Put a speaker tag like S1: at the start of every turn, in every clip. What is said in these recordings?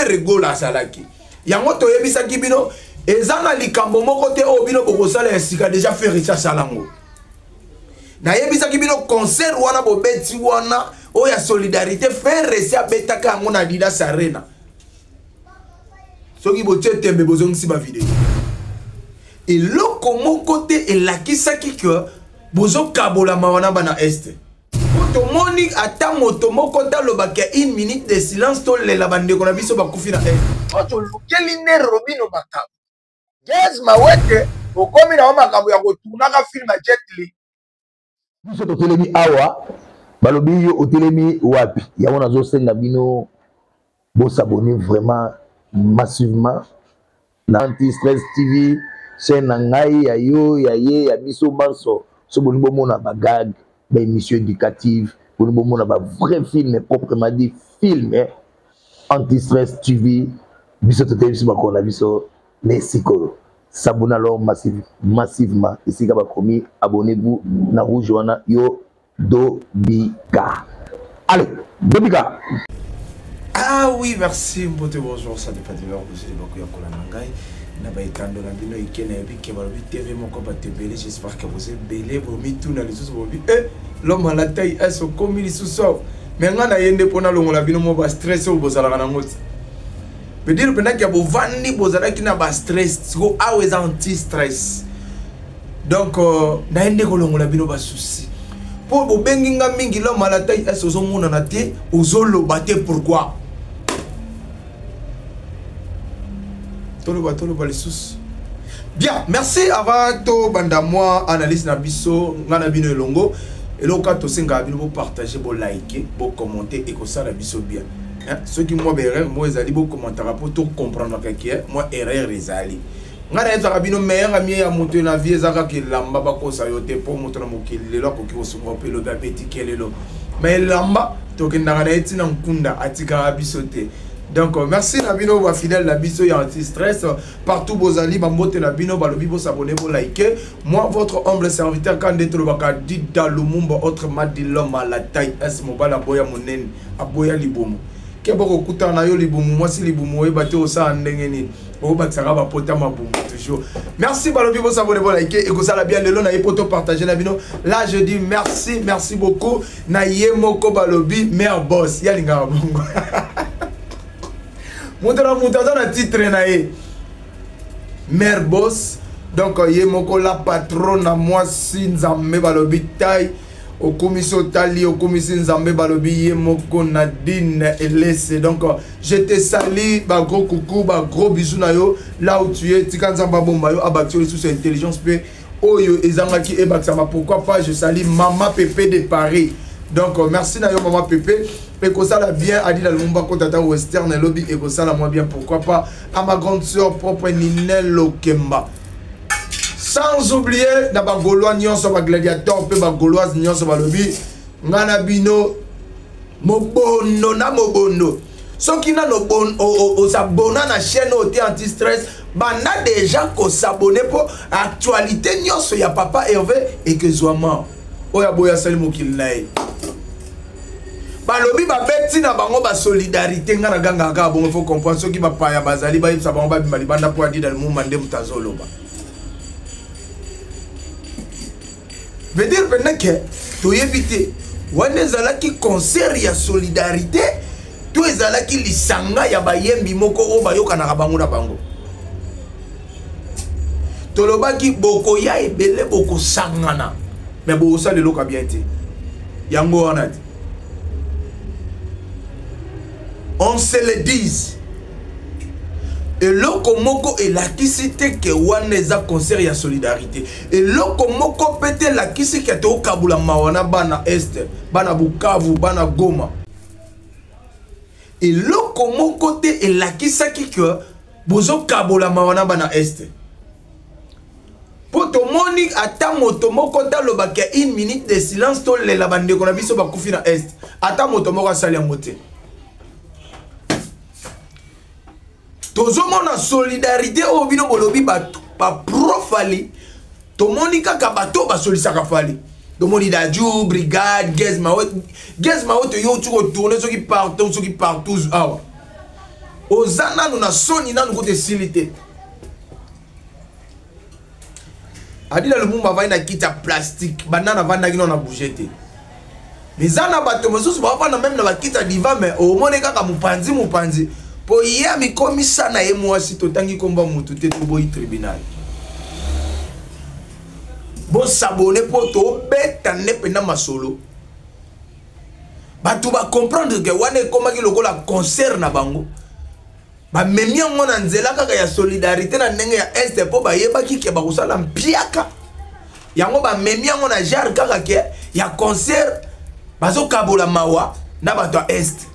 S1: Ferre Gola azalaki. Yango toyebisaki bino eza na likambo moko te oyo bino bokosala ya sika, deja Ferre esi asala yango. Nayebisaki bino concert wana bobeti wana oyo ya solidarité, Ferre esi abetaka yango na Adidas Arena. Soki botie tembe bozongisi ba video. Eloko moko te elakisaki que bozokabola mawa na bana Est. Po tomoni ata moto moko te alobaka une minute de silence tolela bandeko na biso bakufi na Est. Po tolukeli nde Robino makambo. Gaz Mawete okomi na yo makambo ya kotournaka film ya Jet Li.
S2: Biso totelemi awa, balobi yo otelemi wapi? Yango nazosenga bino bosabonner vraiment massivement na Anti Stress TV, chaîne na ngai ya yo ya ye ya biso banso. So boni bomona ba gag, ba émission éducative, boni bomona ba vrai film proprement dit film Anti Stress TV. Biso totelemi biso bakolo na biso ne sikoyo. S'abonner alors massivement esika bakomi abonnez-vous na rouge wana yo Dobika. Allez, Dobika.
S1: Ah oui, merci Mbote, bonjour, ça dépend de l'heure, vous allez beaucoup ya kolanda ngai na ba etando na bino ike na yebi ke balobi TV moko bato ebele, j'espère que vous ebele bomituna lisusu bobi eh l'homme à la taille S okomi lisusu awa mais ngai na ye nde mpo nalongola bino mwa ba stress oyo bozalaka nango ti veut dire mpenza ke bovandi bozalaki na ba stress, siko awa eza anti stress. Donc naye nde kolongola bino ba souci mpo bobengi nga mingi l'homme à la taille S ozomonana te, ozoloba te, pourquoi? Toloba, toloba lisusu. Bien, merci. Avant tobanda mwa analyse na biso nga na bino elongo, eloko kaka tosengaka bino bopartage, bolike, bocommente, ekosala biso bien. Hein? Soki mwa baerreur moko ezali bocommentaka mpo tocomprendaka ke mwa erreur ezali. Ngai nayebisaka bino meilleur ami ya moto na vie eza kaka elamba, bakosa yo te mpo moto na mokili lelo akoki kosunga mpe elobi abeti kelelo, mais elamba tokendaka na ye ntina nkunda atikaka biso te. Donc merci na bino ba fidèle na biso ya anti stress partout bozali, bambote na bino balobi bosabone, bolike. Moi votre humble serviteur Kande tolobaka Dida Lumumba, autrement dit l'homme à la taille S, mobali aboya monene, aboya libumu. Ke bokokutana na yo libumu, mwasi libumu oyeba te osala ndenge nini, obakisaka bapota mabumu toujours. Merci balobi bosabone, bolike, ekozala bien. Lelo na ye po topartage na bino. Là je dis merci, merci beaucoup na ye moko balobi mère boss ye alingaka bongo. Moto na moto aza na titre na ye mère boss. Donc ye moko la patronne na mwasi nzambe balobi taille okomisi otali okomisi nzambe balobi ye moko Nadine Elese. Donc je te salue, ba gros coucou, ba gros bisous na yo là où tu es. Tika nzambe abomba yo, abakisi yo lisusu intelligence pe oyo ezangaki ebakisama. Pourquoi pas je salue Mama Pepe de Paris. Donc merci na yo Mama Pepe, ekosala bien. Adila Lumumba kota ta western elobi ekosala moi bien. Pourquoi pas à ma grande sœur propre Ninel Lokemba. Sans oublier na ba Gaulois nyonso, ba gladiateurs pe ba Gauloises nyonso balobi nga na bino mobondo na mobondo. Soki nano osabona na chaîne oyo te anti stress, banda déjà kosabone po actualité nyonso ya papa Hervé ekezwama oyo aboyi asali mokili na ye. Balobi babeti na bango ba solidarité, nga na gangaka kaka bongo. Faut comprendre soki bapaya bazali bayebisa bango babima libanda po Adida Lumumba nde moto azoloba. Veut dire pena ke toyebi te wana ezalaki concert ya solidarité to ezalaki lisanga ya bayembi moko oyo bayokanaka bango na bango. Tolobaki bokoya ebele bokosangana, mais bokosala eloko ya bien te. Yango wana te, on se le dise, eloko moko elakisi te ke wana eza concert ya solidarité. Eloko moko pe te elakisi ke tokabula mawa na bana Est, bana Bukavu, bana Goma. Eloko moko te elakisaki ke bozokabola mawa na bana Est. Po tomoni ata moto moko te alobaka une minute de silence tolela bandeko na biso bakufi na Est. Ata moto moko asali yango te. Tozomona solidarité oyo bino bolobi bato ba pro Fally, tomoni kaka bato basolisaka Fally. Tomoni Dadju, Brigade, Gaz Mawete. Gaz Mawete yo tu retourner soki partout, soki partout awa. Oza nanu na soni nanu kutu esili te. Adila Lumumba avandi na kiti ya plastique banda navandaki nano na bouge te. Mais eza na bato mosusu bafanda meme na bakiti ya divan mais omoni kaka mopanzi mopanzi mpo ye amikomisa na ye mwasi. Totangi nkombo ya motu te, toboyi tribunal. Bosabone mpo tobeta nde mpenza masolo. Bato bacomprendre ke wana ekomaki lokola concert na bango, bamemi yango na nzela kaka ya solidarité na ndenge ya este mpo bayebaki ke bakosala mpiaka yango, bamemi yango na genre kaka ke ya concert, bazokabola mawa na bato ya este.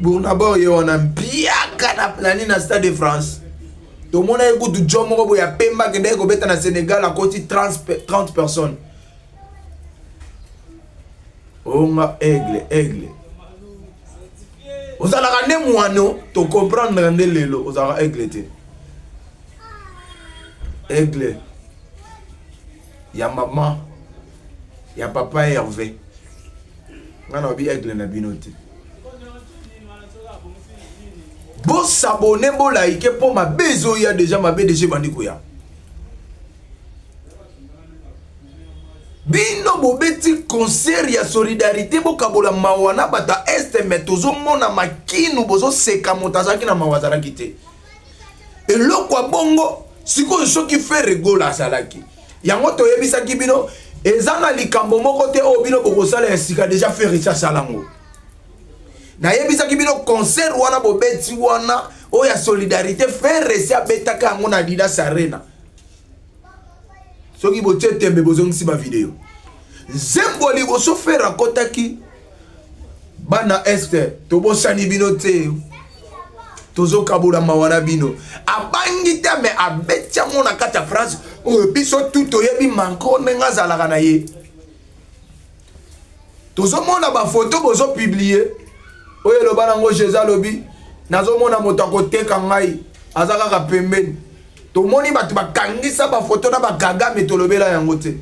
S1: Burna ye wana mpiaka na nani na Stade de France. Tomona ye kutu jo moko boye ya pemba akendaki kobeta na Sénégal, akoti 30 personnes. Onga aigle aigle ozalaka nde mwano, tocomprendre nde lelo ozalaka aigle te, aigle ya mama ya papa Hervé. Nga na obi aigle na bino te. Bosabone, bolaike mpo mabe ezoya deja, mabe deja ebandi koya. Bino bobeti concert ya solidarité, bokabola mawa na bato ya este, me tozomona makinu bozoseka. Moto azalaki na mawa azalaki te. Eloko ya bongo sikoyo soki Ferre Gola azalaki yango, toyebisaki bino eza na likambo moko te oyo bino bokosala ya sika. Deja Ferre esi asala yango. Nayebisaki bino concert wana bobeti wana oyo ya solidarité, Ferre esi abetaka yango na Adidas Arena. Soki botie tembe, bozongisi bavideo. Nzembo ya liboso Ferre akɔtaki, bana este tobosani bino te, tozokabola mawa na bino. Abangi te, me abeti yango na kati ya phrase oyo biso tu toyebi manko ndenge azalaka na ye. Tozomona bafoto bozopublie oyo eloba nango Jésus alobi nazomona moto akoteka ngai aza kaka pembeni. Tomoni bato bakangisa bafoto na bakagame, tolobela yango te.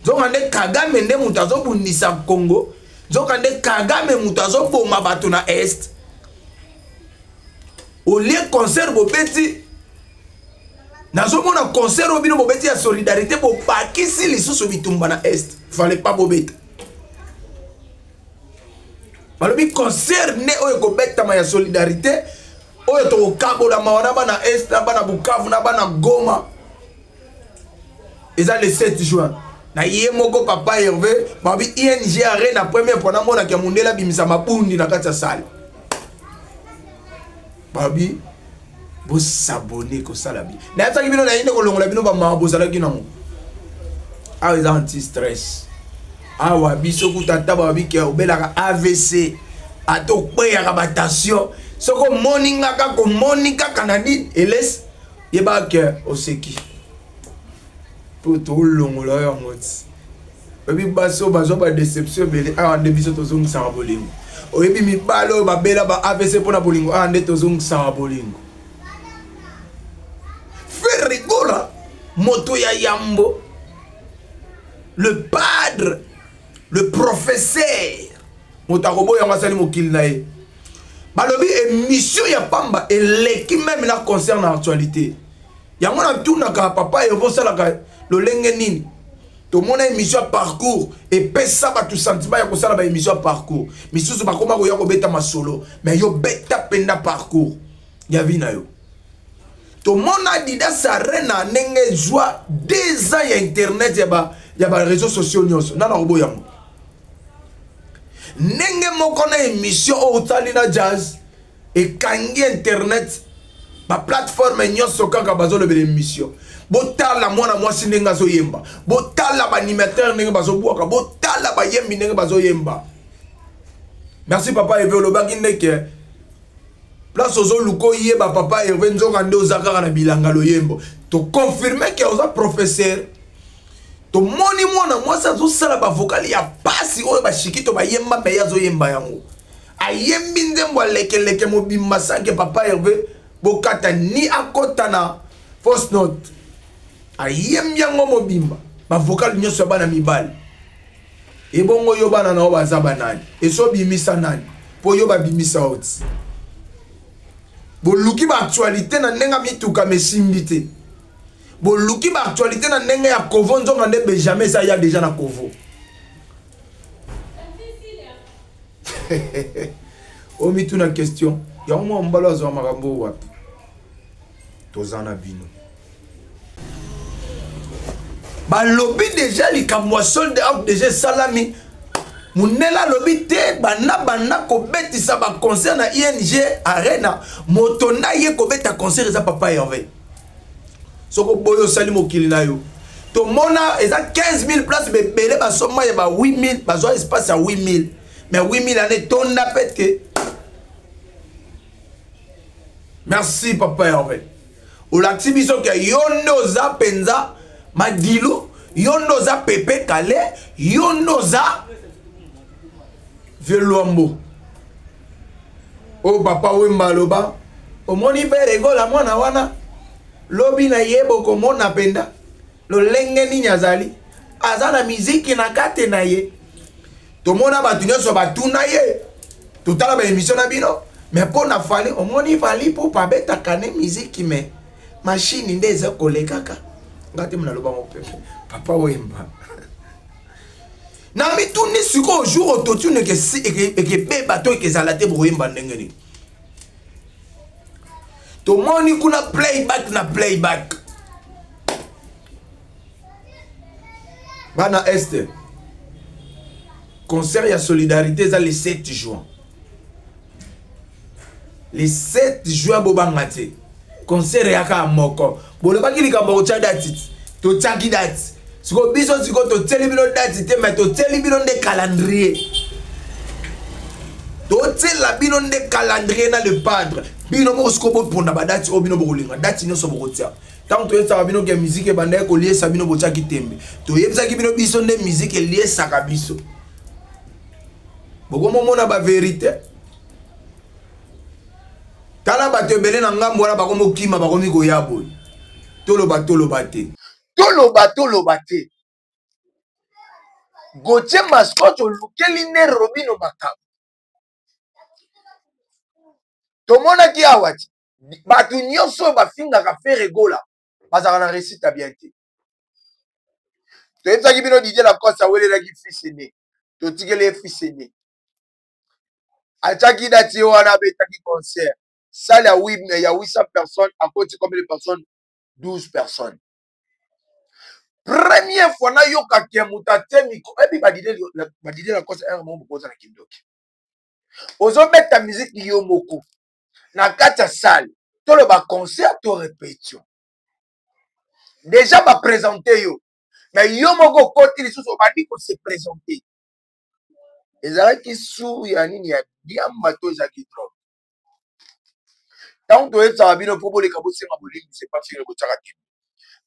S1: Nzoka nde Kagame nde moto azobundisa Congo, nzoka nde Kagame moto azoboma bato na est. Olie concert bobeti, nazomona concert oyo bino bobeti ya solidarité, bobakisi lisusu bitumba na est. Fallait pas bobeta. Balobi concert nde oyo ekobetama ya solidarité oyo tokokabola mawa na bana est, na bana Bukavu, na bana Goma, eza le 7 juin. Na ye moko papa Hervé babi ing arena, première fois namonaki ya mondele abimisa mabundi na kati ya sale. Babi bosabone kosala bi nayebisaki bino naye nde kolongola bino bamawa bozalaki nango. Awa eza anti stress. Awa biso kuta ata babi ke obelaka AVC, ata okweyaka batension, soki omoni nga kaka, omoni kaka na nini elesi, yebaka ke oseki mpo tolongola yo yango ti. Oyebi basi oyo bazwa badeception ebele, awa nde biso tozongisaka bolingo. Oyebi mibale oyo babela ba AVC mpo na bolingo, awa nde tozongisaka bolingo. Ferre Gola, moto ya yambo, le padre, le professeur, moto akoboya yango asali mokili na ye. Balobi émission ya pamba eleki meme na concert na actualité. Yango natunaka papa Hervé, osalaka lolenge nini? Tomona émission ya parcours epesa bato sentiment ya kosala baémission ya parcours. Misusu bakoma koya kobeta masolo, mais yo beta mpenza parcours ya vie na yo. Tomona Adidas Arena ndenge ezwa 2 ans ya internet ya ba réseaux sociaux nyonso. Nana koboya yango ndenge moko na émission oyo otali na jazz ekangi internet, baplateforme nyonso kaka bazolobela émission. Botala mwana mwasi ndenge azoyemba, botala baanimateur ndenge bazobwaka, botala bayembi ndenge bazoyemba. Merci papa Hervé. Olobaki ndeke place ozoluka oyeba papa Hervé, nzoka nde oza kaka na bilanga loyembo. Toconfirme ke oza professeur. Tomoni mwana mwasi azosala bavokali ya pasi oyo bashikito bayemba, me ye azoyemba yango. Ayembi nzembo alekeleke mobimba sanke papa Hervé bokata ni akota na fausse note. Ayembi yango mobimba, bavokali nyonso ya bana mibali. Ebongo yo bana na yo baza banani? Esobimisa nani mpo yo babimisa oti? Boluki ba actualité na ndenge ya mituka mesimbi te. Boluki ba actualité na ndenge ya kovo nzonga nde Benjamin eza ya deja na kovo. Omituna question yango mwa mobali azwa makambo wapi? Toza na bino. Balobi deja likambo ya sold out deja esalami. Mundele alobi te banda banda kobetisa ba concert na ING Arena, moto na ye kobeta concert eza papa Hervé. Soko boyo osali mokili na yo. Tomona eza 15000 places bebele basomba ya ba 8000, bazwa espace ya 8000. Mais 8000 ane tonda pe te. Merci papa Hervé. Olakisi biso ke yo nde oza mpenza madilu, yo nde oza pepe kale, yo nde oza vieux Luambo. Oyo papa Wemba aloba, omoni Ferre Gola mwana wana lobi na ye bokomona mpenza lolenge nini azali, aza na miziki na kati na ye. Tomona bato nyonso batuna ye, totala ba émission na bino, mais mpo na Fally, omoni Fally Ipupa abetaka ne miziki, mais machine nde eza kolekaka. Nga te naloba ngo pepe papa Wemba. Na mituni sikoyo jour autotune ekebeba to ekezala te, bokoyemba ndenge nini? Tomoni kuna playback na playback. Bana Est, concert ya solidarité eza le 7 juin. Le 7 juin bobanga te. Concert eyaka moko. Bolobaki likambo kotia date. Totiaki date. Siko biso siko totieli bino date te, mais totieli bino nde calendrier. Totiela bino nde calendrier na le padre. Bino moko siko boponda ba date oyo bino bokolinga. Date nyonso bokotia. Tango toyebisaka bino ke musique ebandaki koliesa bino, botiaki tembe. Toyebisaki bino biso nde musique eliesaka biso. Bokomomona ba vérité. Tala bato ebele na ngambo wana bakomokima, bakomi koya boye. Toloba toloba te.
S2: Toloba toloba te. Gauthier Mascotte olukeli nde Robino makambo. Tomonaki awa ti bato nyonso oyo bafingaka Ferre Gola bazalaka na réussite ya bien te. Toyebisaki bino Didier Lacoste awelelaki fils aîné, totikeli ye fils aîné, atiaki date ye wana, abetaki concert salle ya 800 personnes, akoti combien de personnes? 12 personnes. Première fois nayokaki ya moto atie micro, ebi ba Didier Lacoste heure moko bokoza na kindoki, ozobeta musique yo moko na kati ya salle, toloba concert to répétition, déjà ba présenter yo, mais yo moko okoti lisusu obandi ko se présenter. Ezalaki sous ya nini ya diamba to ezalaki drogue? Tango toyebisaka bino po boleka bosenga bolimbisi epa Ferre, botiaka te.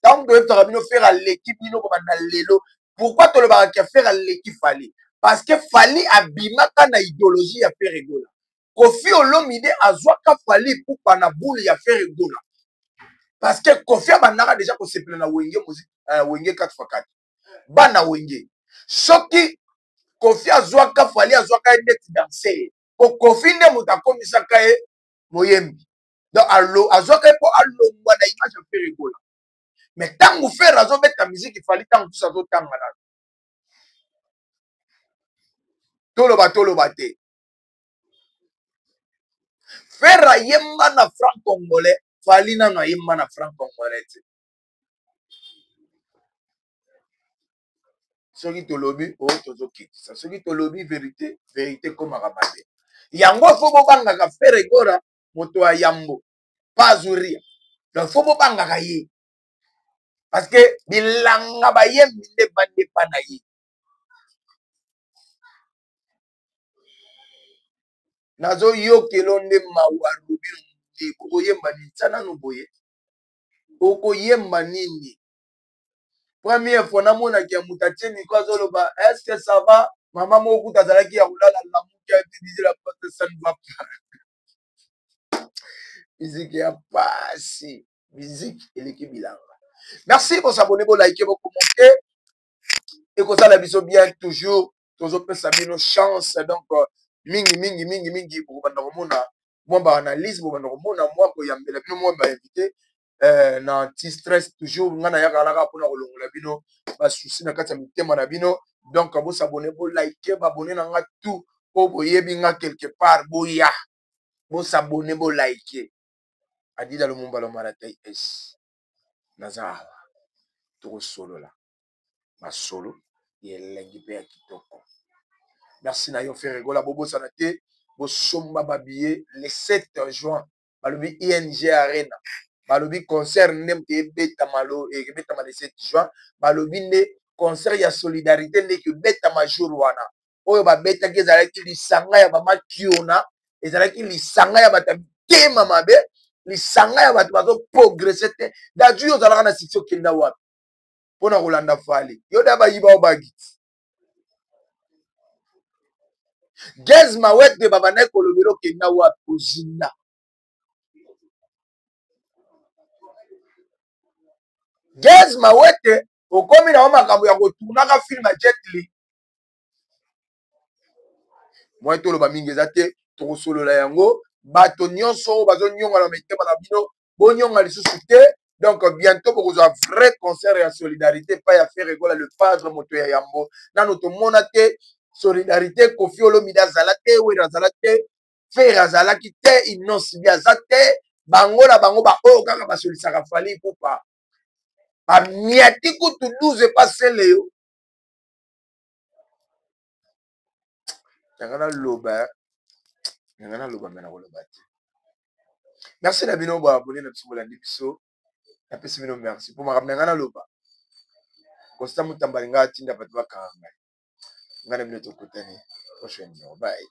S2: Tango toyebisaka bino Ferre aleki bino kobanda lelo. Pourquoi tolobaka ke Ferre aleki Fally? Parce que Fally abimaka na idéologie ya Ferre Gola. Koffi Olomide azwaka Fally Ipupa na boule ya Ferre Gola. Parce que Koffi abandaka déjà kosepela na Wenge musique, Wenge 4x4. Bana Wenge. Soki Koffi azwaka Fally, azwaka ye ndeti danser. Po Koffi nde moto akomisaka ye moyembi. Donc azwaka ye po alongwa na image ya Ferre Gola. Mais tango Ferre azobeta musique, Fally tango mosusu azotanga nano. Toloba toloba te. Ferre ayemba na franc congolais, Fally nano ayemba na franc congolais te. Soki tolobi oyo tozokitisa, soki tolobi vérité, vérité ekomaka mabe. Yango fo bobangaka Ferre Gola, moto ya yambo, pas Zuria. Donc fo bobangaka ye. Parce que bilanga bayembi nde bande pa na ye. Nazoyokelo nde mawa Robino nde okoyemba nini? Tia nanu boye. Okoyemba nini? Première fois namonaki ya moto atie micro azoloba est-ce que ça va? Mama moko kuta azalaki ya kolala lamuki ya Didier Lacoste, ça ne va pas. Musique ya pasi, musique eleki bilanga. Merci pour s'abonner, pour liker, pour commenter. Et comme ça la biso bien toujours tozopesa bino chance donc mingi mingi mingi mingi bokobanda komona.
S1: Mwa ba analyse bobanda komona mwa koyambela bino mwa ba invité na anti stress toujours. Nga nayaka kaka mpona kolongola bino ba souci na kati ya mitema na bino. Donc bosabone, bolike, babone na nga tout mpo boyebi nga quelque part, boya bosabone, bolike. Adida Lumumba Lomara Tai S naza awa, tokosolola masolo ya elengi mpe ya kitoko. Merci na yo Ferre Gola. Bobosana te bosomba ba billet le 7 juin, balobi ING Arena, balobi concert nde moto ebetama ebetama le 7 juin, balobi nde concert ya solidarité nde ekobetama jour wana. Oyo babetaki ezalaki lisanga ya bamakiona, ezalaki lisanga ya bato ya mitema mabe, lisanga ya bato bazoprogresse te. Daju, yo ozalaka na succès, okenda wapi mpona kolanda Fally? Yo da bayiba o bagiti Gaz Mawete, babandaki kolobela, okenda wapi? Ozinda Gaz Mawete, okomi na yo makambo ya kotournaka film ya Jet Li. Mwa toloba mingi eza te, tokosolola yango. Bato nyonso oyo bazonyonga na mitema na bino, bonyonga lisusu te. Donc bientôt bokozwa vrai concert ya solidarité epai ya Ferre Gola le Padre, moto ya yambo. Nano tomona te solidarité. Koffi Olomide azala te, Wera azala te, Ferre azalaki te, Innoss'B aza te. Bango na bango baoyo kaka basolisaka Fally Ipupa, bamiati kutu 12 epa sele yo. Yanga naloba, yanga naloba, me nakoloba te. Merci na bino baabone na biso, bolandi biso, napesi bino merci mpo makambo na ngai naloba. Constant Mutamba alinga atinda bato bakanga ngai. Ngai na bino tokutani prochaine. Bye.